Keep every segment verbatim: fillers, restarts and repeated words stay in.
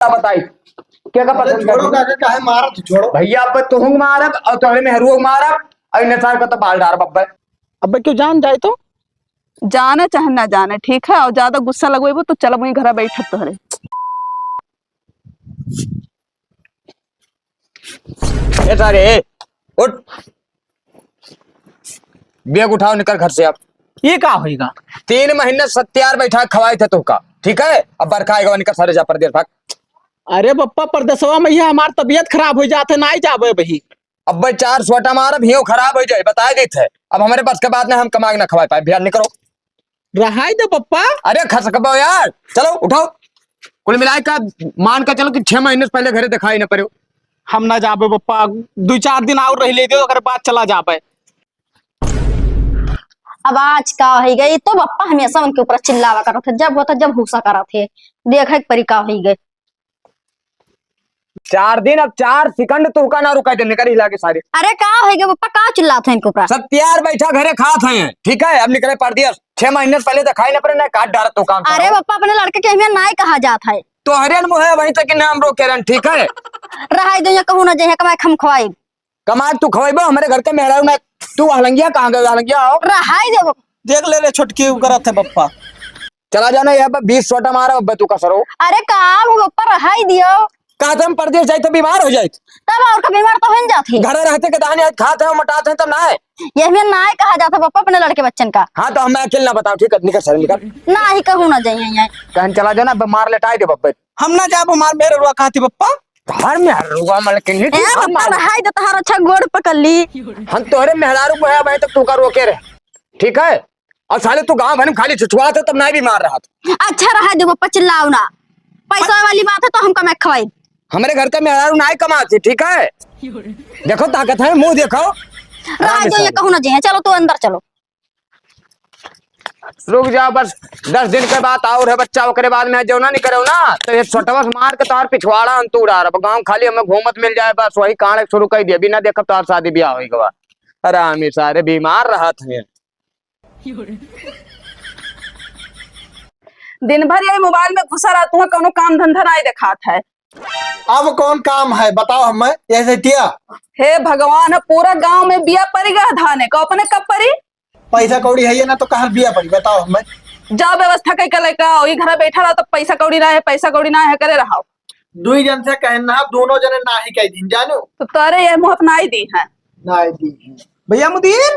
का बताई, के का अरे पसंद छोड़ो करी? काका, काहे मारत हो? छोड़ो। भइया, अब तुहूँ मारब अउर तोहरे मेहरुओ मारब अउर इन्हें सार का तो बाल डारब अब्बे। अब्बे क्यों जान जाए तो? जाने चाहे ना जाने, ठीक है? अउर ज्यादा गुस्सा लगवेबो तो चलब वहीं घरा बैठब तोहरे। ए सारे, ए, उठ। बैग उठाओ, निकल घर से अब। ये का होइगा? तीन महीने सत्यार बैठा खवाए थे तुहका, ठीक है? अब बरखा आएगा, निकल सारे जा परदेस भाग। अरे बप्पा, परदेसवा में ये हमार तबियत खराब होइ जात है, नाहीं जाबे बही। अब्बे चार सोटा मारब, हियो खराब होइ जाए, बताए देत है। अब हमरे बस के बात नहीं, हम कमा के ना खवाए पाए। भइया निकरो। रहाई दे बप्पा। अरे खसकबो यार, चलो उठाओ। कुल मिलाए का मान का चलो कि छह महीने से पहले घरे दिखाई ना पड़ो। हम ना जाबे बप्पा, दुइ चार दिन अउर रहि लेते, ओकरे बाद चला जाबे। अब आज का होइ गए, तो बप्पा हमेसा उनके ऊपर चिल्लावा करत है, जब होता जब हुस्सा करत है, देखे के परी का होइ गए। चार दिन, अब चार सेकंड तुहका ना रुकाई दे, निकल हिला के सारे। अरे का होइ गए बप्पा, का चिल्लात है इनके ऊपर? सत्यार बैठा घरे खात है, ठीक है? अब निकरे परदेस, छह महीने से पहले दिखाई ना पड़े, ना काट डारत तो काम अरे सारा। बप्पा, अपने लड़के के हमें नाहीं कहा जात है। तोहरे मुँहे वहीं तक ना हम रोके रहन, ठीक है? रहाई दो, यहाँ कहूँ ना जाए, कमाए हम खवाई। कमाए तू खवाइबो, हमरे घर के मेहरारू ना। तू हलंगिया कहाँ गए, हलंगिया आओ। रहाई देबो। देख ले रे छोटकी, उ करत है बप्पा। चला जाना, यहाँ पर बीस सोटा मारा बब्बे तू कसरो। अरे का हो बप्पा, रहाई दियो। का तुम परदेस जाइत तो बीमार होइ जाइत। तब अउर का बीमार तो हो जात है। घरे रहते के दाने आज खात है, मोटात है, तब ना है। ये हमें ना है कहा जाता बप्पा अपने लड़के बच्चन का। हाँ तो हम अकेले ना बताओ, ठीक है, निकल सर निकल। नाहीं कहूँ ना जाइए यहाँ। कहन चला जाना, अब मार लेटाई दे बब्बे। हम ना जाब, हमार मेहरुआ कहती बप्पा। हर मेहरुआ मलकिन नहीं ए, थी, हम बप्पा मार। रहाई दे, तहार अच्छा गोड़ पकड़ ली। हम तोहरे मेहरारू को है भाई, तक तू का रोके रहे, ठीक है? अउर साले तू गाँव भर में खाली छुछुआत है, तब नाहीं बीमार रहत। अच्छा रहाई दे बप्पा, चिल्लाओ ना। पैसा वाली बात है तो हम कमाए खवाई। हमरे घर का मेहरारू नाहीं कमात है, ठीक है? देखो ताकत है, मुँह देखो। रहाई दो, ये कहूँ ना जी, चलो तू अंदर चलो। रुक जाओ, बस दस दिन के बात अउर है बच्चा, ओकरे बाद में जौना नहीं करो ना, तो ये छोटवा से मार के तोहार पिछवाड़ा हम तू उड़ा रहा। गाँव खाली हमें घूमत मिल जाए, बस वही कांड शुरू कर दिया, बिना देखब तोहार शादी ब्याह होइ गवा। अरे हम ही सारे बीमार रहत हैं। दिन भर यही मोबाइल में घुसा रहत हुआ, कौनो काम धंधा नाहीं देखात है। अब कौन काम है बताओ हमें, ऐसे दिया। हे भगवान, पूरा गांव में बिया परि गया धाने का, अपने कब परी? पैसा कौड़ी है ये ना तो कहाँ बिया पड़ी बताओ हमें। जाओ व्यवस्था कई के लेके आओ, ई घरा बैठा रहो तो पैसा कौड़ी ना है, पैसा कौड़ी ना है करे रहो। दुई जन से कहे ना, दोनों जने ना ही कह दिन जानू। तो तोरे ये मुँह अपनाई दी है। ना ही दी है। भैया मुदीर।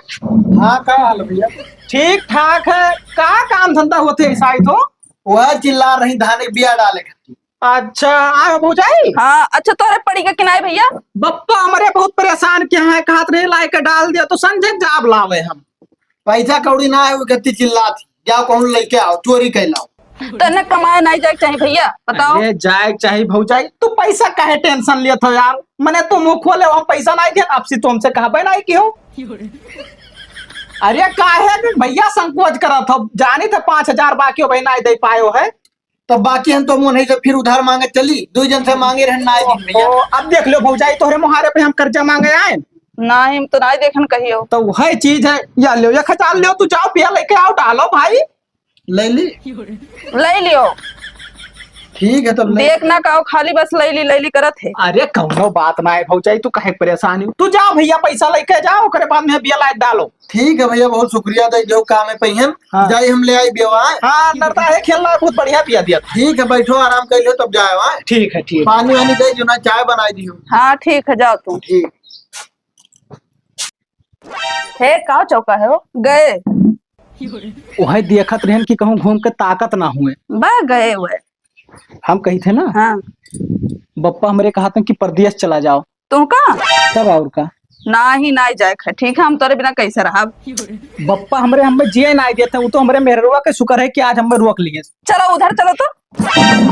हाँ, का हाल है भैया? ठीक ठाक है। का काम धंधा होते है साई तो? वह चिल्ला रही धाने बिया डाले खातिर। अच्छा, आयो भौजाई? हाँ, अच्छा, तोरे पड़ी का कि नाई भैया? बप्पा हमरे बहुत परेशान किया है, कहत रहे लाए के डाल दिया, तो संझे जाब लावे हम। पैसा कौड़ी ना है, वो कहती चिल्लात, जाओ कहूँ लेके आओ, चोरी कर लाओ। तो न कमाए नाई जाए के चाही भैया, बताओ। अरे जाए के चाही भौजाई, तू पैसा काहे tension लेत हो यार? मने तू मुँह खोले, हम पैसा नाई दे, आपसी तो हमसे कहबे नाई कियो। अरे काहे भी भैया संकोच करत हो, जानी थे पाँच हजार बाकी हो भाई नाई दे पायो है। तो बाकी हम तो मुँह नहीं से फिर उधार मांगे चली, दो जन से मांगे रहन ना आए दिन भैया। ओ, अब देख लो भौजाई, तोहरे मुहारे पे हम कर्जा मांगे आए। ना, हम तो ना देखन कहियो। तो वही चीज है, या लो, एक हजार लो, तू जाओ, बिया लेके आओ, डालो भाई। ले ली। ले लियो। ठीक है, तब ले देख ना का, खाली बस ले ली, ले ली करत है। अरे, कौनो बात ना है भौजाई, तू काहे परेशान हो? तू जाओ भैया, पैसा लेके जाओ, ओकरे बाद में बिया लायक डालो। ठीक है भैया, बहुत शुक्रिया, दे जो काम में पहियन। हाँ। जाई हम ले आई बिया, आए। हाँ, नरता है, खेल रहा है, बहुत बढ़िया बिया दिया था। ठीक है, बैठो, आराम कर लो, तब जाए, आए। ठीक है, ठीक। पानी वानी दे जो ना, चाय बनाई दियो। हाँ, ठीक है, जाओ तुम। ठीक। हे, का चौका है हो? गए। वही देखत रहन कि कहूँ घूम के ताकत ना हुए। बा गए हुए। हम कही थे ना। हाँ। बप्पा हमरे कहा था कि परदेस चला जाओ। तुमका? तब और का? नाही, नाही जाए ख-, ठीक है, हम तोरे बिना कैसे रहब? बप्पा हमरे हमें जिए नाही देते, वो तो हमरे मेहररुआ के शुक्र है कि आज हमें रोक लिए। चलो उधर चलो तो,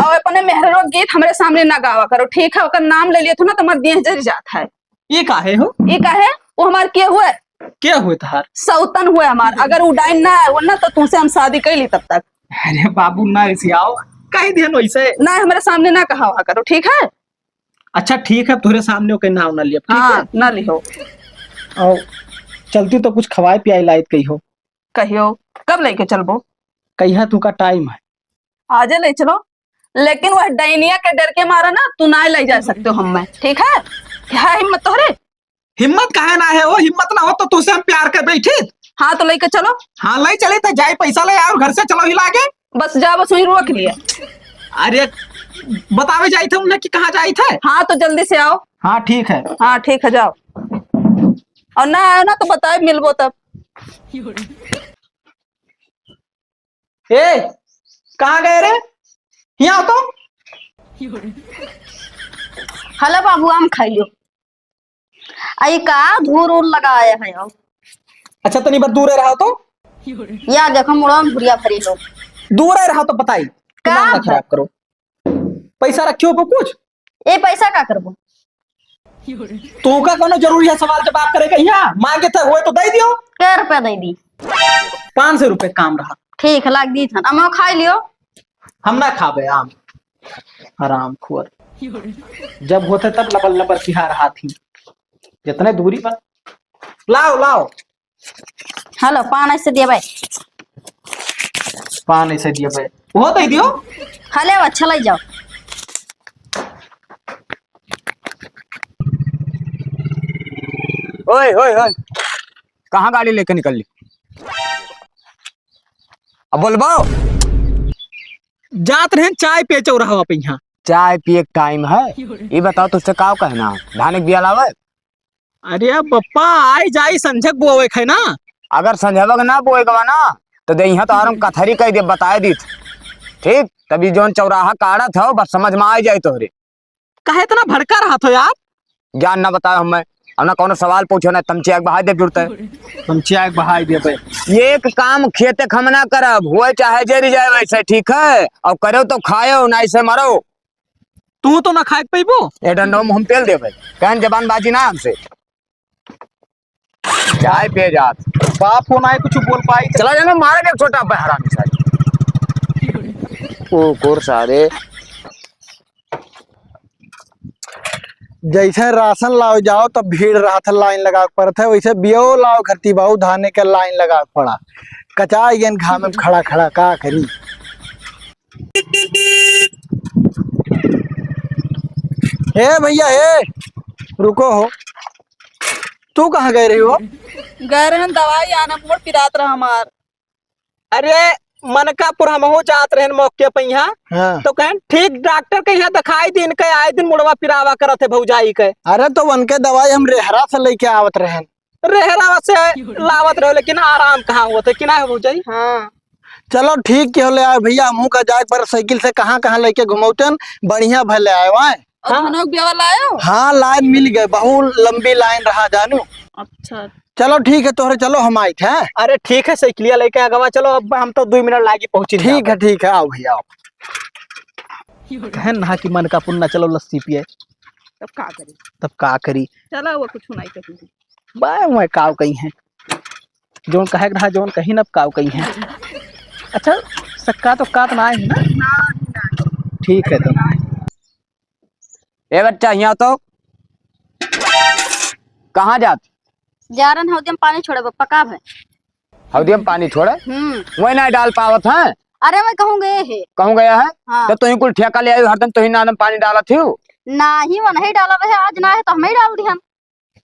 और अपने मेहररुआ के गीत हमरे सामने ना गावा करो, ठीक है? ओकर नाम ले लिए थे ना, तो हमार देह जर जात है। ये काहे हो? ये काहे? वो हमार के हुए? के हुए तहार? सौतन हुए हमार। अगर वो डाइन ना आए ना, तो तुमसे हम शादी कर ली तब तक। अरे बाबू, ना रिसियाओ, कह दिहन वैसे। ना, हमरे सामने ना कहावा करो, ठीक है? अच्छा, ठीक है, तोहरे सामने ओके नाव ना लियब, ठीक हाँ, है? ना लिहो। और चलती तो कुछ खवाए पियाए लायत कहियो। कहियो, कब लेके चलबो? कहिया तू का टाइम है? आजे ले चलो। लेकिन वह डैनिया के डर के मारा ना, तू ना लइ जाइ सकते हो हम्मे, ठीक है? क्या है हिम्मत तोहरे? हिम्मत काहे ना है? वो हिम्मत ना हो तो तुझसे हम प्यार कर बैठी। हाँ, तो लइके चलो। हाँ, लइ चले तो जाए, पैसा ले आओ घर से, चलो हिला के। बस जा, बस वहीं रोक लिया। अरे, बतावे जाइत है उन्हें कि कहाँ जाइत है। हाँ, तो जल्दी से आओ। हाँ, ठीक है। हाँ, ठीक है, जाओ। और ना आयो ना तो बताए, मिलबो तब। ए, कहाँ गए रे? हियाँ आओ तो। हलो बाबू, आम खाइ लियो। आई का धूर उर लगाए है? अच्छा, तनी बार दूर रहा तो। या देखो, मुड़वा में भुरिया भरी हो। दूर रहा तो बताई। का दिमाग ना है? खराब करो। पैसा रखे हो कुछ? ए, पैसा का करबो? तोहका कौनो जरूरी है सवाल जवाब करे के? यहाँ मांगे थे हुए तो दे दियो। कै रुपया दे दी? पाँच सौ रुपये काम रहा। ठीक है, लाग दी थन। अम्मा खाइ लियो। हम ना खाबे आम। हराम खोर। जब होते तब लबर लबर सिहार हाथी। जितने दूरी पर। लाओ, लाओ। हलो, पान ऐसे दिया भाई। पान ऐसे दिया भाई। वो तो ही दियो। खा ले, अच्छा लग जाओ। ओए, ओए, ओए। कहाँ गाड़ी लेके निकल ली? अब बोलबो। जात रहन चाय पिए चौराहा पे यहाँ। चाय पिए के टाइम है? ये बताओ, तुझसे का कहना? धान के बिया लावे? अरे बप्पा, आई जाई संझक बोवे के है ना। अगर संझवा के ना बोए के बा ना, तो दे यहाँ तो आरम कथरी कह दे, बताए दीत। ठीक, तभी जौन चौराहा काढ़त हो, बस समझ में आ जाए तोहरे। काहे इतना भड़का रहत हो यार? ज्ञान ना बताओ हमें, हम ना कौनो सवाल पूछो ना, तमचिया के बहाई दे जुड़ते। तमचिया के बहाई दे बे। ये एक काम खेते के हम ना करब, हुए चाहे जरी जाए वैसे, ठीक है? और करो तो खायो, ना ऐसे मरो। तू तो ना खाए के पैबो। ए डंडो में हम पेल देबे, कहन जबानबाजी ना हमसे। चाय पे जात। बाप हो ना कुछ बोल पाई। चला जाना, मारे के छोटा बहरामी सारे। कुकुर सारे। जैसे राशन लाओ जाओ तब भीड़ रहत है, लाइन लगावे के पड़त है, वैसे बियो लाओ खरती बाऊ धाने के लाइन लगावे के पड़ा। कचाई गेन घाम में खड़ा खड़ा का करी। हे भैया, हे, रुको हो, तू कहाँ गए रही हो? गए रहन दवाई आने, मुड़ पिरात रहा हमार। अरे, मनकापुर हमहू जात रहन मौके पे यहाँ, हाँ। तो कहन, "ठीक डॉक्टर के यहाँ दिखाई दिन के, आए दिन मुड़वा पिरावा करत है भौजाई के।" अरे, तो उनके दवाई हम रेहरा से लेके आवत रहन। रेहरा से लावत रहो, लेकिन आराम कहाँ होत है कि ना हो भौजाई? हाँ। चलो, ठीक के हो, ले आओ भैया, हमहू का जाए पर साइकिल से कहाँ कहाँ लेके घुमौतन, बढ़िया भले आए वाए। और हाँ। धनोक ब्याह लायो? हाँ, लाइन मिल गए, बहुत लंबी लाइन रहा जानू। अच्छा। चलो ठीक है, तोहरे चलो हम आइत हैं। अरे ठीक है, साइकिलिया लेके अगवा चलो, अब हम तो दुई मिनट लागी पहुँची ठीक है, ठीक है, आओ भैया, आओ। कहन ना कि मनकापुर ना चलो लस्सी पिए। तब का करी? तब का करी? चला, वो कुछ नहीं कही। बा, मैं काव कही है। जौन कहे के रहा, जौन कही ना, काव कही है। अच्छा, सक्का तो कात ना आए है ना? ठीक है तो। ए बच्चा, हियाँ तो। कहाँ जात? जा रहन हौदी में पानी छोड़े, बप्पा, का भय? हौदी में पानी छोड़े? हम्म। वही ना डाल पावत हैं? अरे, मैं कहूँ गए है। कहूँ गया है? हाँ। तो तुही कुल ठेका ले आयु, हरदम तुही नादम पानी डालत ही। नाही, वो नहीं डाला रहे, आज ना है तो हम ही डाल दिहन।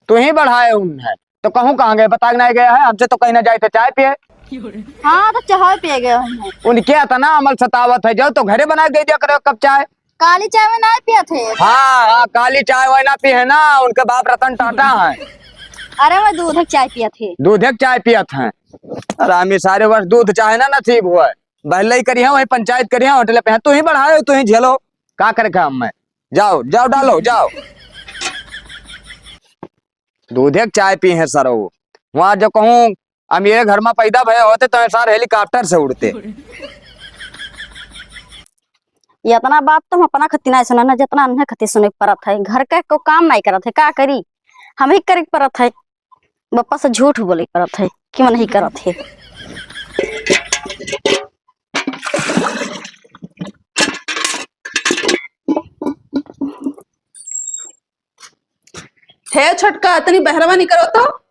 तुही बढ़ाए उन है, तो कहूँ कहाँ गए, बता के नहीं गया है, हमसे तो कहीं ना जाए थे चाय पिए। हाँ, तो चाय पिए गए हम हैं। उनके इतना अमल सतावत है, जाओ तो घरे बना के दे दिया करो कप चाय। काली चाय में ना पियत है। हाँ, हाँ, काली चाय वाय ना पिए है ना, उनके बाप रतन टाटा है। अरे, मैं दूध के चाय पियत है। दूधे के चाय पियत हैं। अरे, हमें सारे वर्ष दूध चाहे ना नसीब हुआ है। बहले ही करी है, वही पंचायत करी है, होटल पे है, तू ही बढ़ाए, तू ही झेलो, का करे काम में? जाओ, जाओ, डालो, जाओ। दूधे के चाय पी है सरो। वहाँ जो कहूँ, अमीरे घर में पैदा भए होते तो सारे हेलीकॉप्टर से उड़ते। ये इतना बात तो हम अपना खती नहीं सुना ना, जितना अन्हे खती सुने के परत है। घर का को काम नहीं करत है, का करी? हम ही करे के परत है। बप्पा से झूठ बोले के परत है कि मैं नहीं करत है। हे छोटका, इतनी बहरवा नहीं करो तो,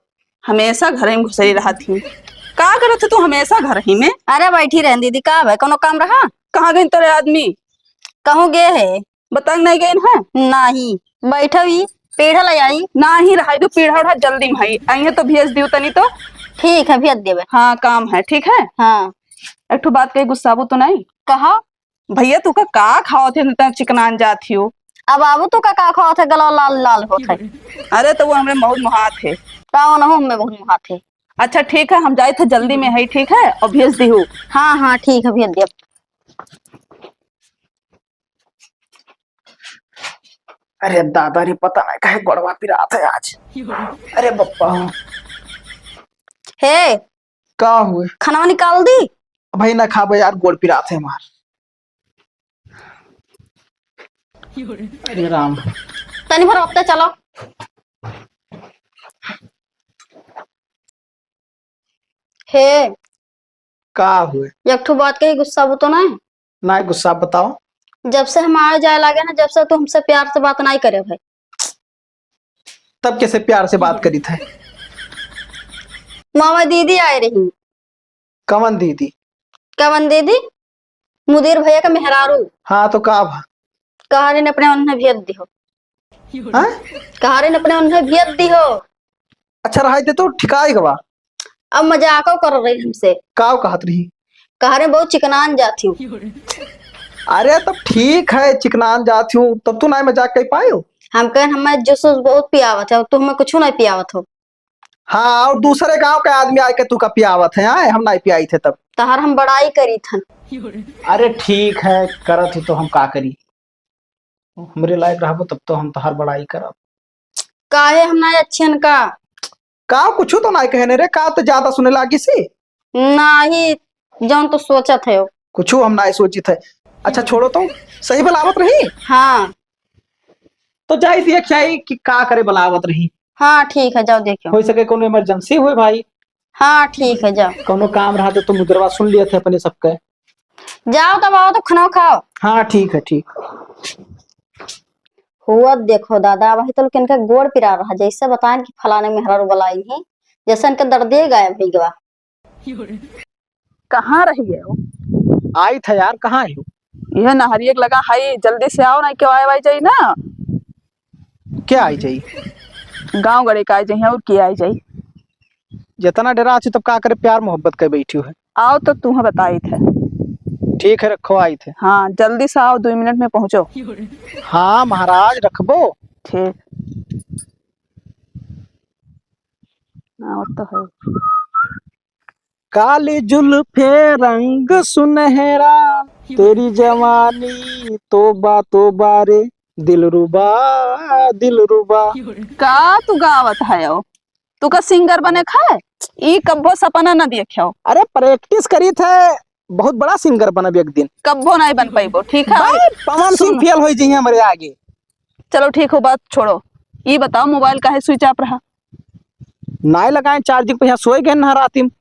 हमेशा घर में घुसरी रहत ही। का करत है तू हमेशा घर ही में? अरे बैठी रहन दीदी, का भाई कोनो काम रहा? कहाँ गई तोरे आदमी? कहूँ गे है? बतांग नहीं गइन है? नाही। बैठो ही, पीढ़ा ले आई। नाही रहाई दो, पीढ़ा उढ़ा जल्दी में है। आई है तो भेज दियो तनी तो। ठीक है, भेज देबे। हाँ, काम है, ठीक है? हाँ। एक ठो बात कही, गुस्साबू तो नहीं? कहा। भैया, तू का, का खावत है, इतना चिकनान जात हियो? अब बाबू, तू का, का खावत है, गला लाल लाल होत है। अरे, तो वो हमरे बहुत मुहात है। का वो ना हो, हमें बहुत मुहात है। अच्छा, ठीक है, हम जाइत है, जल्दी में है, ठीक है, और भेज दिहू। हाँ, हाँ, ठीक है, भेज दिया। अरे दादा रे, पता नहीं काहे गोड़वा पिरात है आज। अरे बप्पा। हे। का हुए? खाना निकाल दी? भाई ना खाबे यार, गोड़ पिरात है हमार। अरे राम। तनी भर हफ्ते चलो। हे। का हुए? एक ठो बात कही, गुस्सा तो नहीं? नहीं गुस्सा, बताओ। जब से हम आए जाए लागे ना, जब से तू हमसे प्यार से बात नहीं करे भाई। तब कैसे प्यार से बात करी थे? मामा दीदी आए रही। कवन दीदी? कवन दीदी? मुदीर भैया का मेहरारू। हाँ, तो का भा? कहा रहे अपने उन्हें भेज दियो। हाँ? कहा रहे अपने उन्हें भेज दियो। अच्छा, रहाई दे तो ठिकाई गवा। अब मजाको कर रही हमसे। काव कहत रही? कहा रहे बहुत चिकनान जाती हूँ। अरे, तब ठीक है, चिकनान जाती हूँ, तब तू ना मजाक कर पायो। हम कहें, हमें जूस वूस बहुत पियावत है, तू हमें कुछ नहीं पियावत हो। हाँ, और दूसरे गांव के आदमी आके तू का पियावत है, आए, हम नहीं पियाई थे तब। तहार हम बड़ाई करी थन। अरे ठीक है, करत ही तो हम का करी, हमरे लायक रहबो तब तो हम तहार बड़ाई करब। काहे हम ना अच्छन का? का कुछ तो नहीं कहने रे, का तो ज्यादा सुने लागी सी? नहीं, जौन तो सोचत है। कुछ हम नहीं सोचित है। अच्छा छोड़ो तो, सही बलावत रही? हाँ। तो जाई देखी कि का करे बलावत रही। हाँ, ठीक है, जाओ देखो। हो सके कोनो emergency होए भाई। हाँ, ठीक है, जाओ। कोनो काम रहा तो तुम उधरवा सुन लिए थे अपने सबके। जाओ तब आओ तो खाना खाओ। हाँ, ठीक है, ठीक। हुआ देखो दादा, वही तो लोग इनका गोड़ पिरा रहा, जैसे बताएं कि फलाने मेहरारू बुलाई है, जैसे इनका दर्दे गायब हो गया। कहाँ रही है वो? आई था यार, कहाँ है वो? यह नहरिया के लगा है, जल्दी से आओ ना, क्यों आए वाई जाई ना। क्या आई जाई? गाँव गड़े का आई जाई और क्या आई जाई? जितना डरा अच्छी तब का करे, प्यार मोहब्बत के बैठी है। आओ तो तुम्हें बताई थे। ठीक है, रखो, आई थे। हाँ, जल्दी से आओ, दो मिनट में पहुँचो। हाँ महाराज, रखबो। ठीक। आवत तो है। काली जुल्फे रंग सुनहरा, तेरी जवानी तोबा तोबा रे, दिलरुबा, दिलरुबा। का तू गावत है हो? तू का singer बने खाए? ई कब्बो सपना न देख्यो। अरे practice करी थे, बहुत बड़ा singer बनब एक दिन। कब्बो नहीं बन पाइबो, ठीक है? भाई, पवन सिंह सुन। Fail होई जइहें हमरे आगे। चलो ठीक हो, बात छोड़ो। ई बताओ, mobile काहे switch off रहा? नाय लगाए charging पे, यहाँ सोए गए ना राती में।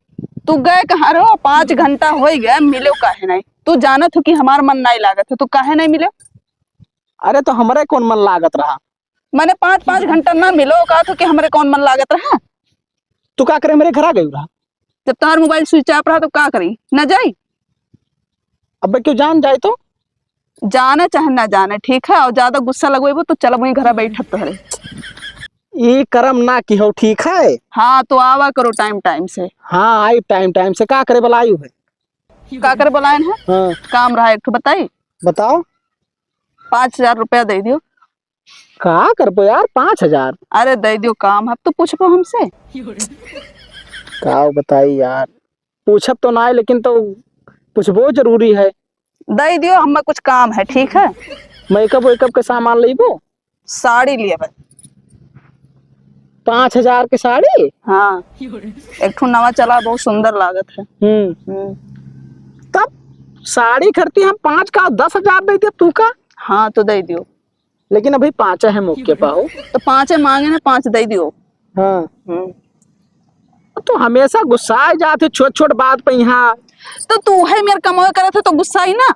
तू गए कहाँ रहो? पाँच घंटा हो गए, मिलो काहे नहीं? तू जानत हो कि हमार मन नहीं लागत है, तू काहे नहीं मिलो? अरे तो हमरे कौन मन लागत रहा? मैंने पाँच, पाँच घंटा ना मिलो, कहा तो कि हमरे कौन मन लागत रहा? तू का करे, हमरे घर आ गई रहा? जब तुम्हार mobile switch off रहा तो का करी? ना जाई? अबे क्यों जान जाए तो? जाने चाहे ना जाने, ठीक है? और ज्यादा गुस्सा लगवेबो तो चल वहीं घरा बैठत तोहरे। ई करम ना की हो, ठीक है? हाँ, तो आवा करो time time से। हाँ, आई time time से। का करे बुलायु है? का करे बुलायन है? हाँ। काम रहा एक ठो, बताई? बताओ। पाँच हजार रुपया दे दियो। का करबो यार, पाँच हजार? अरे दे दियो, काम है, अब तो पूछबो हमसे। का बताई यार, पूछब तो ना है, लेकिन तो पूछबो जरूरी है। दे दियो, हमें कुछ काम है, ठीक है? Makeup वेकअप के सामान लेबो? साड़ी लिए भाई। पाँच हजार के साड़ी? हाँ, एक ठो नवा चला, बहुत सुंदर लागत है। हम्म। हम्म। तब साड़ी खरीदती हम पाँच का, दस हजार दे दे तू का? हाँ, तो दे दियो। लेकिन अभी पाँचे है मौके पर हो। तो पाँचे मांगे ना, पाँच दे दियो। हाँ। हम्म। तो हमेशा गुस्सा आ जाते छोट छोट बात पे यहाँ। तो तू है मेरे कमाई करे थे तो गुस्सा ही ना।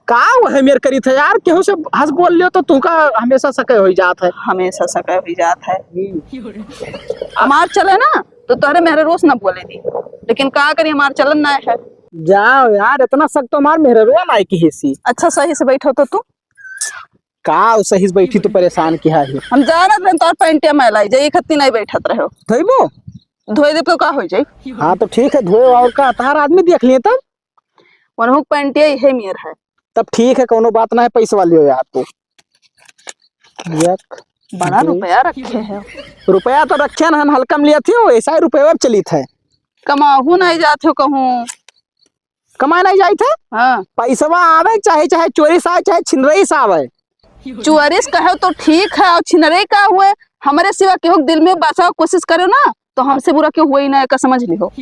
का वो है मेरे करी थे यार, केहू से हंस बोल लियो तो तू का हमेशा सके हो जात है। हमेशा सके हो जात है। हम्म। हमार चले ना तो तोहरे मेहरे रोज ना बोले दी, लेकिन का करी, हमार चलन ना है। जाओ यार, इतना शक तो हमार मेहररुआ ना है किसी से। अच्छा सही से बैठो तो तू। का उ सही से बैठी, तू परेशान किहा है। हम जानत रहन तोर पैंटिया मैला आई जाई, खत्ती नहीं बैठत रहो। धोइबो? धोए दे तो का हो जाई? हाँ तो ठीक है, धोए और का, तहार आदमी देख लिए तब। वनहु पैंटिया इहे मेर है। तब ठीक है, कोनो बात ना है, पैसवा लियो यार तू। एक, बड़ा दो। रुपया रखे है। रुपया तो रखे न हन, हल्का में लिया थी, ऐसा ही रुपया अब चलित है। कमाहू नहीं जात हो कहूँ। कमाए नहीं जाइत है? हाँ। पैसवा आवे, चाहे, चाहे चोरी से आवे, चाहे छिनरई से आवे। चोरी से कहो तो ठीक है, और छिनरई का हुए, हमरे सिवा केहू के दिल में बसावे कोशिश करो ना, तो हमसे बुरा केहू हुए ही ना, एका समझ लिहो।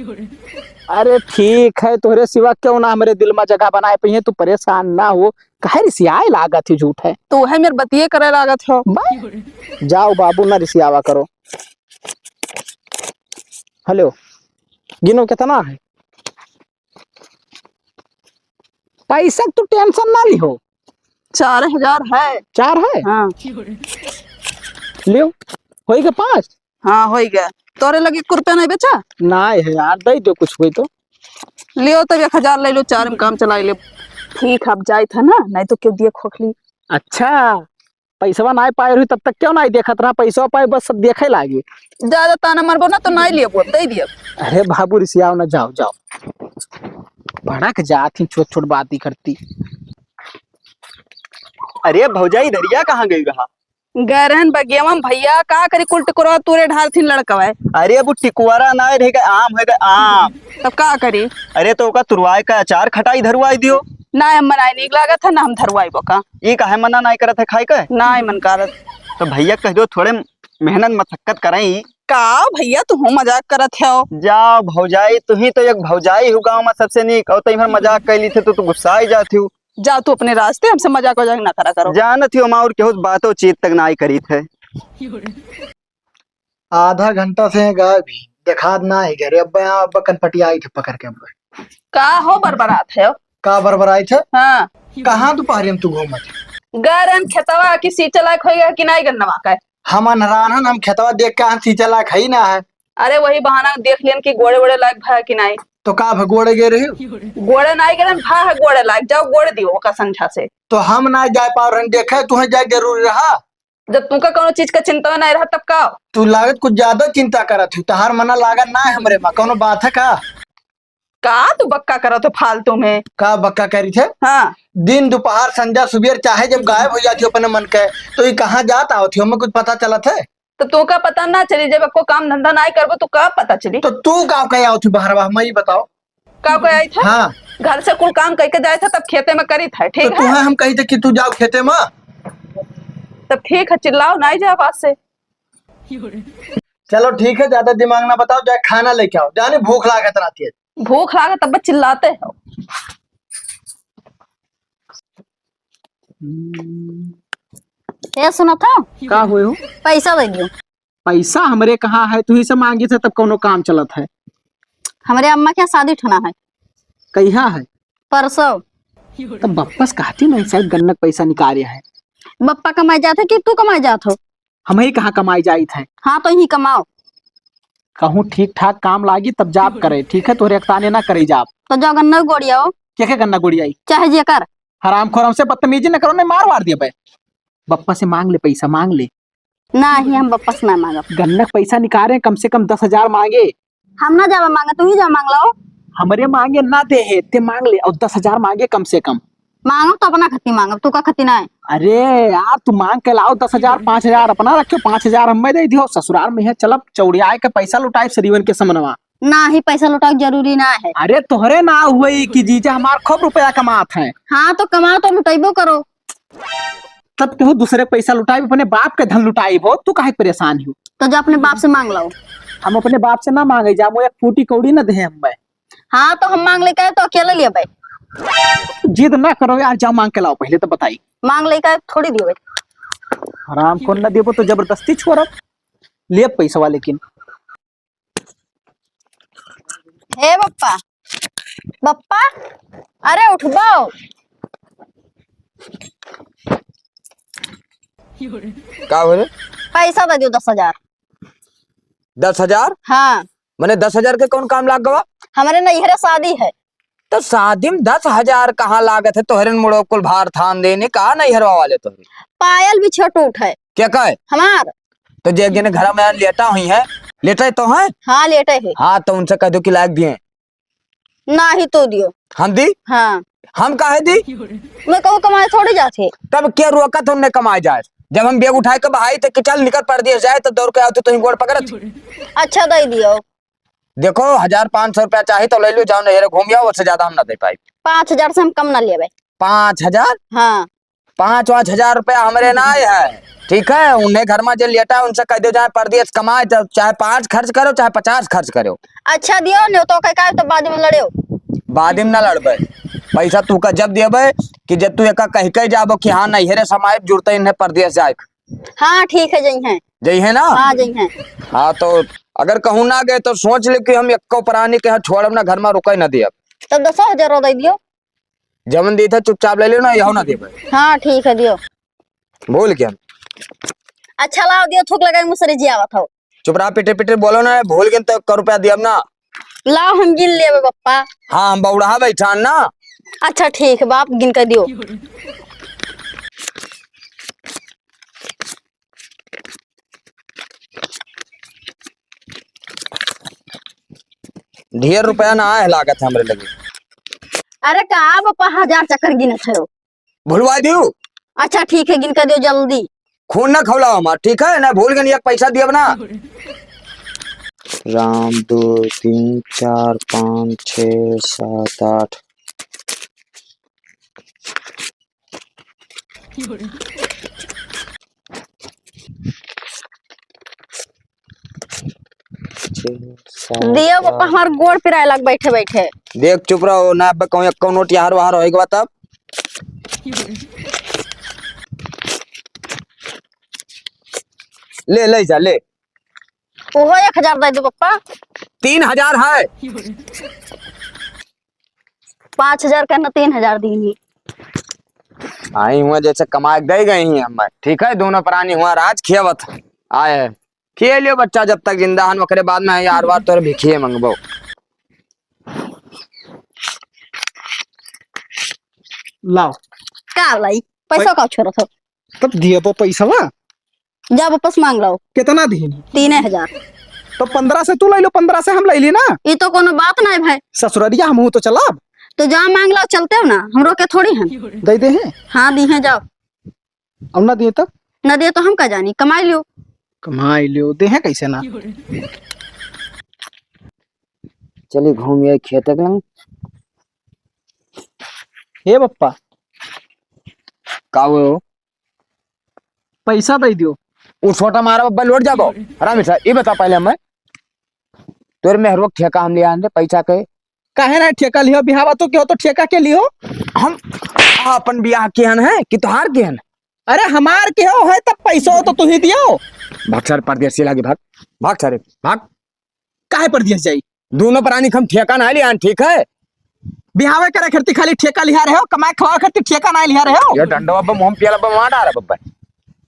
अरे ठीक है, तोहरे सिवा केहू ना हमरे दिल में जगह बनाए पइहे, तू परेशान ना हो। काहे रिसियाए लागत ही झूठ है? तो वह मेरे बतिये करे लागत हो। बा-, जाओ बाबू, ना रिसियावा करो। हेलो, गिनो कितना है? पैसा तू tension ना लिहो। चार हजार है। चार है? हाँ। लियो, होई गया पाँच? हाँ, होई गया। तोरे लगे एक रुपया नहीं बचा? नहीं है यार, दे दो कुछ होई तो। लियो तब एक हजार ले लो, चार में काम चलाई ले। ठीक है, अब जाइत है ना, नहीं तो केहू दिए खोखली। अच्छा, पैसवा नाहीं पाए रही तब तक केहू नाहीं देखत रहा, पैसवा पाए बस सब देखे लागी। ज्यादा ताना मारबो ना तो नाहीं लेबो, दे दियो। अरे बाबू रिसियाओ ना, जाओ, जाओ। भड़क जात ही छोट छोट बात ही करती। अरे भौजाई, दरिया कहाँ गई रहा? गए रहन बगियावा में भैया, का करी, कुल टिकोरा तूरे ढार थीन लड़कवा है। अरे वो टिकोरा ना रह गए, आम है गए, आम। तब का करी? अरे तो ओका तुरवाए का अचार खटाई धरवाई दियो। ना हम बनाए नीक लागत है, ना हम धरवाई बोका। ई काहे मना नाहीं करत है खाए के? ना ही मन करत। तो भैया कह दो थोड़े मेहनत मशक्कत करई। का भैया तू हो मजाक करत हो? जाओ भौजाई, तू ही तो एक भौजाई हो गाँव में सबसे नीक, और तई भर मजाक कर ली थे तो तू गुस्सा ही जाती हो। जा तू अपने रास्ते, हमसे मजाक वजाक ना करा करो। जानत ही हो माँ और केहू बातों चीत तक नाहीं करी थे। आधा घंटा से गायब ही, देखात ना ही घरे। अब यहाँ अब कनपटिया आई थे पकड़ के अब। का हो बरबरात है? का बरबराई थे? हाँ। कहाँ दोपहरी में तू घूमत? गरन खेतवा की सींचे लायक होई गया कि नाहीं गन्नवा का? हम अनहरान हन, हम खेतवा देख के हम सींचे लायक है ही ना है। अरे वही बहाना देख लेन कि गोड़े वोड़े लायक भा कि नाहीं। तो का भा गोड़े गए रही? गोड़े नाहीं गए, भा है गोड़े लायक, जाओ गोड़े दियो ओका संझा से। तो हम ना जाए पाव रहन देखे, तुहें जाए जरूरी रहा? जब तुमका कौनो चीज का चिंता नाहीं रहा तब का? तू लागत कुछ ज्यादा चिंता करत हो, तहार मना लागत ना है हमरे मा, कौनो बात है का? का तू बक्का करत हो फालतू में? का बक्का करी थे? हाँ। दिन, दोपहर, संझा, सुबेर, चाहे जब गायब हो जाती हो अपने मन के, तो ये कहाँ जात आवत हो, हमें कुछ पता चलत है? तो तू का पता ना चली, जब आपको काम धंधा नाहीं करबो तो का पता चली? तो तू का कहे आवत हो बहरवा, हमें ये बताओ। का कहे आई था? हाँ। घर से कुल काम करके जाए था, तब खेते में करी था, ठीक तो है? तुम्हें हम कही थे कि तू जाओ खेते में। तब ठीक है, चिल्लाओ, नाहीं जाए बात से। चलो ठीक है, ज्यादा दिमाग ना बताओ, जाए खाना लेके आओ, जाने भूख लागत रहती है। भूख लागत तब चिल्लाते हो। ए, सुनत हो? का होए हो? पैसा दे दियो। पैसा हमरे कहाँ है? तू ही से मांगी थे तब कौनो काम चलत है? हमरे अम्मा के यहाँ शादी ठना है। कहिया है? परसों। तब बप्पा से कहती नहीं, शायद गन्नक पैसा निकाले है। बप्पा कमाए जात है कि तू कमाए जात हो? हम ही कहाँ कमाई जाइत है? हाँ, तो ही कमाओ। कहूँ ठीक ठाक काम लागी तब जाब करे, ठीक है? तोहरे एकताने ना करे जाब। तो जाओ गन्ना गोड़ियाओ। के के गन्ना गोड़ियाई? चाहे जे कर। हरामखोर, हमसे बदतमीजी न करो, नहीं मार वार दिया बे। बप्पा से मांग ले पैसा, मांग ले। ना ही हम बप्पा से ना मांगब। गन्ना के पैसा निकाले, कम से कम दस हजार मांगे। हम ना जाबे मांगे, तू ही जा मांग लाओ। हमरे मांगे ना दे है, ते मांग ले, और दस हजार मांगे कम से कम। मांगब तो अपना खती मांगब, तू का खती ना है। अरे यार, तू मांग के लाओ दस हजार, पाँच हजार अपना रखियो, पाँच हजार हमें दे दियो। ससुराल में है, चलब चौड़ियाए के पैसा लुटाए सरीवन के समनवा। ना ही पैसा लुटाओ जरूरी ना है। अरे तोहरे ना हुई कि जीजा हमार खूब रुपया कमात हैं। हाँ तो कमाओ तो लुटाइबो करो। तब तू दूसरे के पैसा लुटाई, अपने बाप के धन लुटाई हो, तू काहे परेशान हो? तो जो अपने बाप से मांग लाओ। हम अपने बाप से ना मांगे जा, वो एक फूटी कौड़ी ना दे हमें। हाँ तो हम मांग लेके आए तो अकेले लिए भाई। जिद ना करो यार, जाओ मांग के लाओ पहले तो बताई। मांग लेके आए थोड़ी दियो भाई। हराम कौन ना देबो तो जबरदस्ती छोड़ब, ले पैसा लेकिन। हे बप्पा, बप्पा, अरे उठबो। का बोले? पैसा दे दियो दस हजार। दस हजार? हाँ। मने दस हजार के कौन काम लाग गवा? हमरे नैहरे शादी है। तो शादी में दस हजार कहाँ लागत है, तोहरे मुड़ो कुल भार थान देने का नैहरवा वाले तोहरे। पायल भी छोट उठ है। क्या कहे? हमार। तो जे जने घर में लेटा हुई है, लेटे तो हैं? हाँ, लेटे है। हाँ, तो उनसे कह दो कि लायक दिए। ना ही तो दियो। हम दी? हाँ। हम काहे दी? मैं कहूँ कमाए थोड़ी जाते। तब क्या रोका तुमने कमाए जाए? जब हम बैग उठाए के बहाई थे कि चल निकल परदेस जाए, तो दौड़ के आओ तो तुम गोड़ पकड़त। अच्छा, दे दियो। देखो, हजार पाँच सौ रुपया चाही तो ले लो, जाओ नैहरे घूम आओ, उससे ज्यादा हम ना दे पाई। पाँच हजार से हम कम ना लेबे। पाँच हजार? हाँ। पाँच वाँच हजार रुपया हमरे ना आए है, ठीक है? उन्हें घर में जे लेटा है, उनसे कह दो जाए परदेस कमाए, तो चाहे पाँच खर्च करो, चाहे पचास खर्च करो। अच्छा दियो, नहीं तो कह का तो बाद में लड़ो। बाद में ना लड़बे, पैसा तू का जब देबे कि जब तू एका कह के जाबो कि हाँ नैहरे समाए जुड़ते इन्हें परदेस जाए। हाँ, ठीक है, जइहें। जइहें ना? हाँ, जइहें। हाँ, तो अगर कहूँ ना गए तो सोच ले कि हम एक्को प्राणी के यहाँ छोड़ब ना, घर में रुके ना दियब। तब दसो हजार और दे दियो। जवन दी था चुपचाप ले लेना, यहो ना देबे। हाँ, ठीक है, दियो। भूल गया। अच्छा, लाओ, दियो, थूक लगाई, मुसरी जी आवत हो। चुप रहा, पिटे पिटे बोलो ना, भूल गए तो एक रुपया दियब ना। लाओ, हम गिन लेबे, पप्पा। हाँ, हम बौड़हा बैठान ना। अच्छा, ठीक है, बाप, गिन के दियो। ढेर रुपया ना आए लागत है हमरे लगे। अरे का बप्पा, हजार चक्कर गिनत है। भुलवा दियो। अच्छा ठीक है, गिन के दियो जल्दी। खून ना खौलाओ हमार, ठीक है ना? भूल गए, एक पैसा दियब ना। राम, दो, तीन, चार, पाँच, छः, सात, आठ। छः, सात, दियो बप्पा, आठ। हमार गोड़ पिराए लग बैठे बैठे। देख, चुप रहो ना, अब कहूँ एक्को नोट यार वार होएगा तब। ले, ले जा, ले। ओहो एक हजार दे दो बप्पा। तीन हजार है। पाँच हजार का ना, तीन हजार दीनी। आई हुआ जैसे कमाए दे गए ही हम, ठीक है, दोनों प्राणी हुआ राज खियावत आए। खिए लियो बच्चा, जब तक जिंदा हन, ओकरे बाद में यार बार तोर भिखिए मंगबो। लाओ। का लाई? पैसा पै- का छोड़त हो? तब दिए बो पैसा बा। जा वापस मांग लाओ। कितना दीन? तीन हजार। तो पन्द्रह से तू ले लो, पन्द्रह से हम ले ली ना। ये तो कोनो बात ना है भाई। ससुररिया हम हूँ तो चलब। तो जा मांग लाओ, चलते हो ना, हम रोके थोड़ी हैं। दे दे हैं। हाँ, दी हैं, जाओ। अब ना दिए तब? ना दिए तो हम का जानी, कमाई लियो। कमाई लियो, दे हैं कैसे ना। चली घूम आए खेत के लंग। हे बप्पा। का हो? पैसा दे दियो। उ छोटा मारा बब्बा लौट जाबो। हरामी सा, ई बता पहले हमें, तोर मेहरुआ ठेका हम लिया आन दे, पैसा के। काहे ना ठेका लियो? बिहावा तो के हो तो ठेका के लियो? हम आपन बियाह के हन है कि तोहार के हन? अरे हमार के हो है तब पैसो तो तू ही दियो। भाग सारे परदेसी लागे, भाग, भाग सारे, भाग। काहे परदेस जाई? दोनों प्राणी के हम ठेका ना लियान, ठीक है? बिहावे करे खरती खाली ठेका लिहा रहे हो, कमाए खवाए खरती ठेका ना लिहा रहे हो। ये डंडवा पे मुंह पियाला पे मार डाला बब्बा,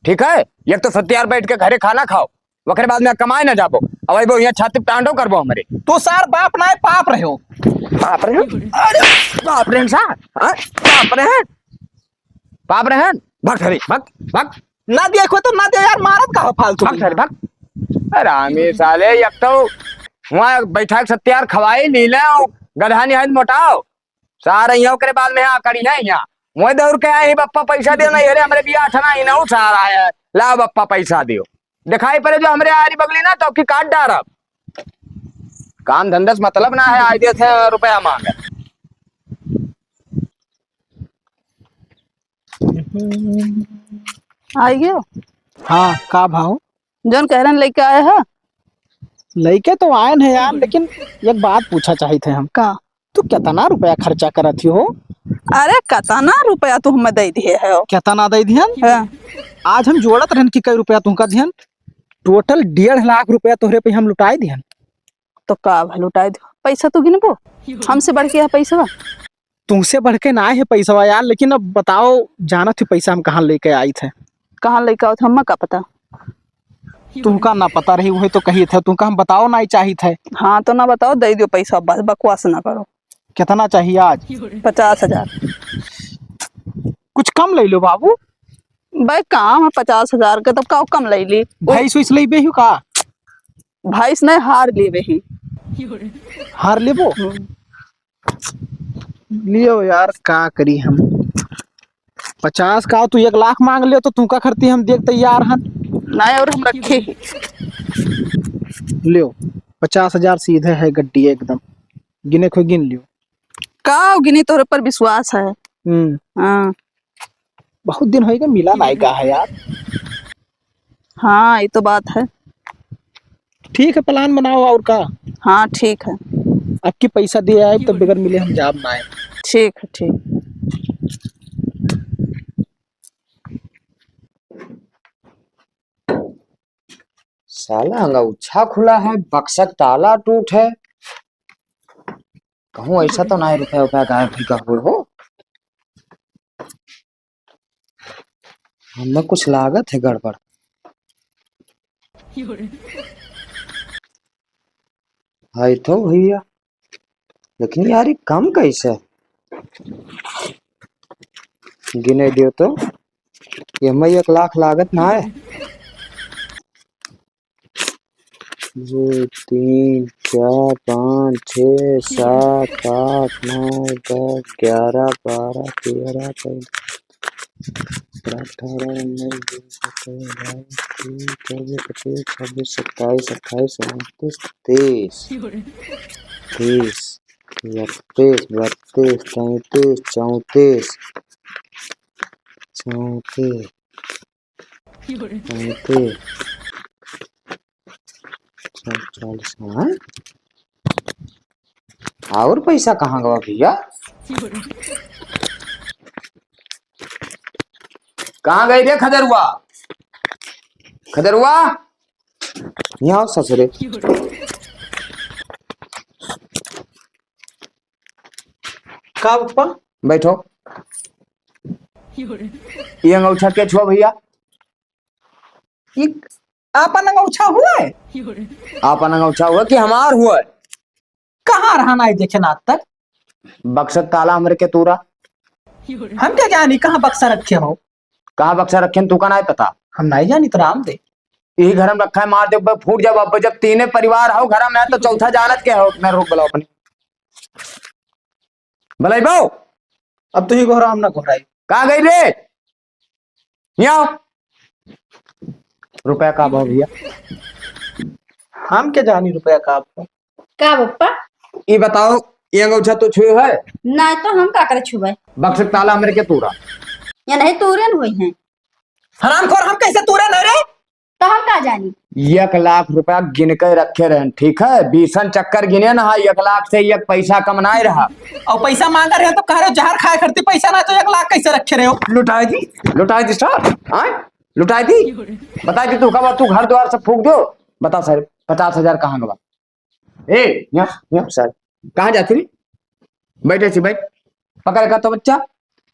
ठीक है? एक तो सत्यार बैठ के घरे खाना खाओ, ओकरे बाद में कमाए ना जाबो, अब अइबो यहाँ छाती पे टांडो करबो हमरे। तो सार बाप ना है, पाप रहे हो। बाप रहे हो? अरे बाप रहे हैं सार, हाँ? बाप रहे हैं? बाप रहे हैं? भाग सारे, भाग, भाग। ना दिया को तो ना दिया यार, मारत का हो फालतू भाग में? सारे, भाग। अरे रामी साले, एक तो वहाँ बैठा के सत्यार खवाई ली ले, और गधा निहाय मोटाओ। सारे यहाँ ओकरे बाद में यहाँ करी है यहाँ। मोए दौड़ के आए ही, "बप्पा पैसा दियो ना, ये रे हमरे बियाह ठना ही ना, सारा है। लाओ बप्पा पैसा दियो।" दिखाई पड़े जो हमरे आरी बगली ना, तो की काट डारब। काम धंधा से मतलब ना है, आए देत है रुपया मांगे। आई गयो? हाँ, का भाव? जौन कह रहे हैं, लइके आए ह? लइके तो आए हैं यार, लेकिन एक बात पूछा चाहित है हम। का? तू कितना रुपया खर्चा करत ही हो? अरे, कितना रुपया तू हमें दे दिए है? कितना दे दिहन? हाँ। आज हम जोड़त रहन कि कई रुपया तुमका दिहन, total डेढ़ लाख रुपया तोहरे पे हम लुटाए दिहन। तो का भा लुटाए दियो? पैसा तू गिनबो? हमसे बढ़ के है पैसा? तुमसे बढ़ के ना है पैसा यार, लेकिन अब बताओ, जानत ही पैसा हम कहाँ लेके आई थे? कहाँ लेके आओ थे, हमें का पता? तुमका ना पता रही, वही तो कही थे, तुमका हम बताओ ना ही चाहित है। हाँ, तो ना बताओ, दे दियो पैसा, बस बकवास ना करो। कितना चाहिए आज? पचास हजार। कुछ कम ले लो बाबू। भाई, काम है पचास हजार के, तब का कम ले ली? भैंस उइस लेबे हूँ का? भैंस नहीं, हार लेबे ही। हार लेबो? हम्म। लियो यार, का करी हम? पचास का, तू एक लाख मांग लियो तो तू का खरती हम देख तैयार हन। नहीं, और हम रखे ही। लियो, पचास हजार सीधे है गड्डी एकदम, गिने को गिन लियो। का गिनी, तोरे पर विश्वास है। हम्म। हाँ। बहुत दिन होइगा मिला नाई का है यार। हाँ, ये तो बात है। ठीक है, plan बनाओ और का। हाँ, ठीक है। अब की पैसा दिए आए तो बगैर मिले हम जाब नाई। ठीक है, ठीक। साला अंगौछा खुला है, बक्सक ताला टूट है। कहूँ ऐसा तो नाई रुपया उपया गायब भी का हुए हो। हमें कुछ लागत है गड़बड़। हाय तो भैया, लेकिन यार, ये कम कैसे? गिने दियो तो, ये हमें एक लाख लागत ना है। दो, तीन, चार, पाँच, छः, सात, आठ, नौ, दस, ग्यारह, बारह, तेरह, चौदह, अठारह, उन्नीस, बीस, इक्कीस, बाईस, तेईस, चौबीस, पच्चीस, छब्बीस, सत्ताईस, अट्ठाईस, उनतीस, तीस, तीस, इकतीस, बत्तीस, तैंतीस, चौंतीस, चौंतीस, पैंतीस, चालीस, हाँ? और पैसा कहाँ गवा भैया? कहाँ गई रे खदेरुआ? खदेरुआ, यहाँ आओ ससुरे। का पप्पा? बैठो। ये अंगौछा के छुआ भैया? ई आपन अंगौछा हुआ है? आपन अंगौछा हुआ कि हमार हुआ है? कहाँ रहा नाई देखे ना आज तक? बक्सक ताला हमरे के तूरा। हम क्या जानी कहाँ बक्सा रखे हो? कहाँ बक्सा रखे हैं, तू का नाई पता? हम नाई जानी तो राम दे। यही घर में रखा है, मार दे, फूट जाओ बाबा। जब तीने परिवार हो घर में तो चौथा जानत के हो? मैं रोक बुलाओ अपने। बुलाई बाऊ। अब तू ही घोरा, हम ना घोराई। कहाँ गई रे? यहाँ आओ। रुपया का भाव भैया? हम के जानी रुपया का भाव। का बप्पा? ई बताओ, ये अंगौछा तो छुए है? नहीं तो हम का करे छुए? बक्सक ताला हमरे के तूरा। ये नहीं तूरे न हुई हैं। हरामखोर, हम कैसे तूरे नहीं रे? तो हम का जानी? एक लाख रुपया गिन के रखे रहन, ठीक है? बीसन चक्कर गिने ना, एक लाख से एक पैसा कम नाय रहा। और पैसा मांगा रहे तो कह रहे हो जहर खाए करती पैसा ना, तो एक लाख कैसे रखे रहे हो? लुटाए दी, लुटाए दी साहब, हाँ? लुटाए दी? बताए दी तू, कब तू घर द्वार सब फूक दो? बता सारे, पचास हजार कहाँ गवा? ए, यहाँ, यहाँ सारे, कहाँ जाती रे? बैठे सी बैठ, पकड़ कर तो बच्चा,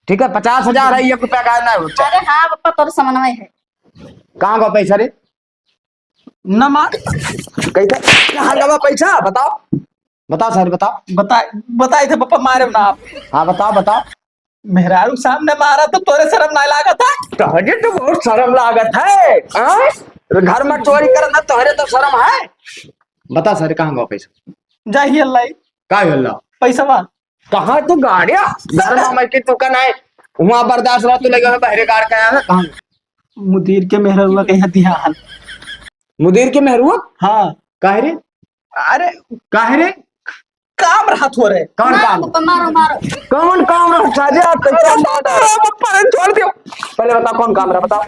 ठीक है, पचास हजार है, एक रुपया गायब ना हो बच्चा। अरे हाँ बप्पा, तोर समन्वय है। कहाँ गवा पैसा रे? ना मार। कैसे? कहाँ गवा पैसा? बताओ, बताओ सर, बताओ। बता, बताए थे बप्पा, मारे ना आप। हाँ, बताओ, बताओ। मेहरारू सामने मारा तो तोरे शर्म ना लागत है? तोहरे तो बहुत शर्म लागत है, हाँ? घर में चोरी करत है, तोहरे तो शर्म है। बता सर, कहाँ गवा पैसा? जाइए अल्लाह। का होला? पैसा बा। कहाँ तू गाड़िया? घर में मैं की तू का नाय, वहाँ बर्दाश्त रहा, तू ले गया बहरे गाड़ के आया है, कहाँ? मुदीर के मेहरुआ के यहाँ दिया हल। मुदीर के मेहरुआ? हाँ। काहे रे? अरे काहे रे? काम रहा थोरे। कौन ना, काम? पप्पा, मारो, मारो। कौन काम रहा? साजे आप कैसे अरे मार बाप रे, पप्पा ने छोड़ दियो। पहले बताओ कौन काम रहा, बताओ।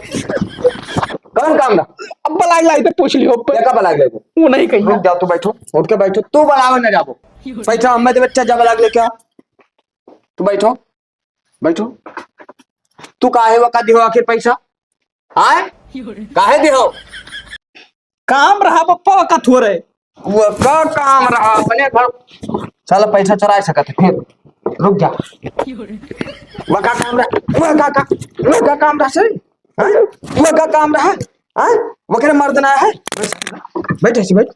कौन काम रहा? अब बलाग लाई तो पूछ लियो। देखा बलाग लाई। वो नहीं कहीं। रुक जाओ, तू बैठो, उठ के बैठो, तू बलावे ना जाबो। बैठो, हमें तो बच्चा जा बलाग लेके आ। तू बैठो, बैठो। तू काहे वका दिहो आखिर पैसा? आय? काहे दिहो? काम रहा पप्पा वका थोरे। वका काम रहा अपने घर। साला पैसा चुराए सकत है फिर। रुक जा। वका काम रहा, वका का, वका काम रहा सही। हाँ? वका काम रहा। हाँ? वकरे मर्द ना है। बैठ ऐसे बैठ।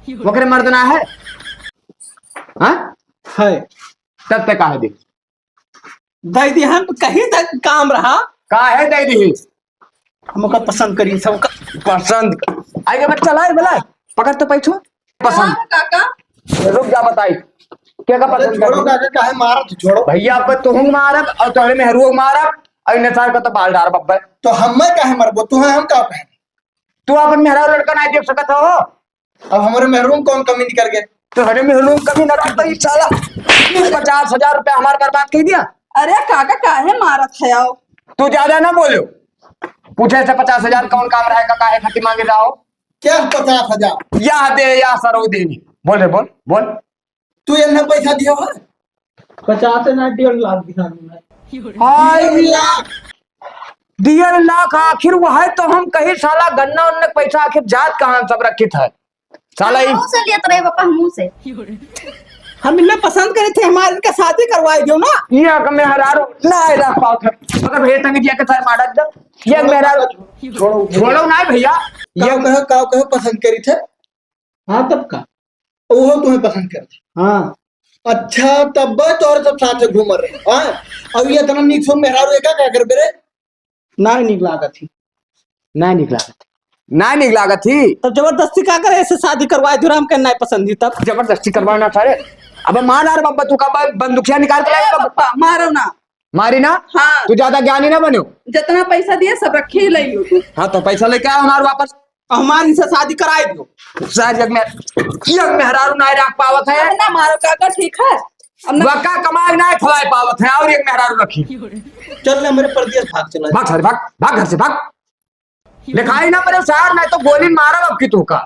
वकरे मर्द ना है। हाँ? है। तब तक काहे दे? दे दी हम कहीं तक काम रहा। काहे दे दी? हम ओका पसंद करी, सबका। पसंद? आइगे बच्चा, लाए, बुलाए। पकड़ तो पैसो। पसंद। हाँ, काका। रुक जा, बताई। क्या का पसंद छोड़ो करी? काका, काहे मारत, छोड़ो। भैया, अब तुहूँ मारब और तोहरे मेहरुओ मारब और इन्हें सार का तो बाल डार बब्बे। तो हमें काहे मरबो? तुहे हम का कहें? तू अपन मेहरारू लड़का नहीं देख सकत हो? अब हमरे मेहरुओ में कौन कमी निकल गए? तोहरे मेहरुओ में कमी ना रहता, ई साला पचास हजार रुपया हमार बर्बाद कर दिया। अरे काका, काहे मारत है आओ? तू ज्यादा ना बोलो। पूछे से पचास हजार कौन काम रहा है, का काहे खातिर मांगे रहा हो? क्या पचास हजार? या दे, या सरऊ देनी। बोल रे, बोल, बोल। तू इन्हें पैसा दिया हो? पचास ना, डेढ़ लाख दिखा दूंगा। हाय, डेढ़ लाख। डेढ़ लाख? आखिर वह है तो हम कही साला गन्ना उन्ना पैसा आखिर जात कहाँ सब रखित है? साला ई मुंह से लेत रहे बापा, मुंह से। हम इन्हें पसंद करे थे, हमारे इनका शादी करवाए दो ना। ये का मेहरारू ना रख पावत है। मगर भैया तंग दिया के सारे मारा दे। ये मेहरारू छोड़ो, छोड़ो ना भैया। ये काव कहो, काव कहो पसंद करी थे? हाँ, तब का? ओहो तुम्हें पसंद करती। हाँ। अच्छा, तब तोहरे सब साथ घूम रहे हैं, हाँ? अब ये इतना नीक सुन मेहरारू एका का करबे रे? ना नीक लागत ही। ना नीक लागत। ना नीक लागत ही। तब जबरदस्ती का करे, ऐसे शादी करवाए दो, हम के ना पसंद ही तब। जबरदस्ती करवाना था रे। अब मार यार बब्बा, तू का बा-, बंदूकिया निकाल के ए लाए बब्बा? बप्पा, मारो ना। मारी ना? हाँ। तू ज्यादा ज्ञानी ना बनो। जितना पैसा दिए सब रखे ही ले लो तू। हाँ, तो पैसा लेके आओ हमारे वापस। हमारे इनसे शादी कराए दो। सार जग में, जग मेहरारू ना रख पावत है। अरे ना मारो काका, ठीक है। अब ना वका कमाए ना खवाए पावत है और एक मेहरारू रखी। चल ना मेरे परदेस भाग चला। भाग सारे, भाग, भाग घर से, भाग। लिखाई ना मेरे सार, नहीं तो गोली मारब अब की तू का।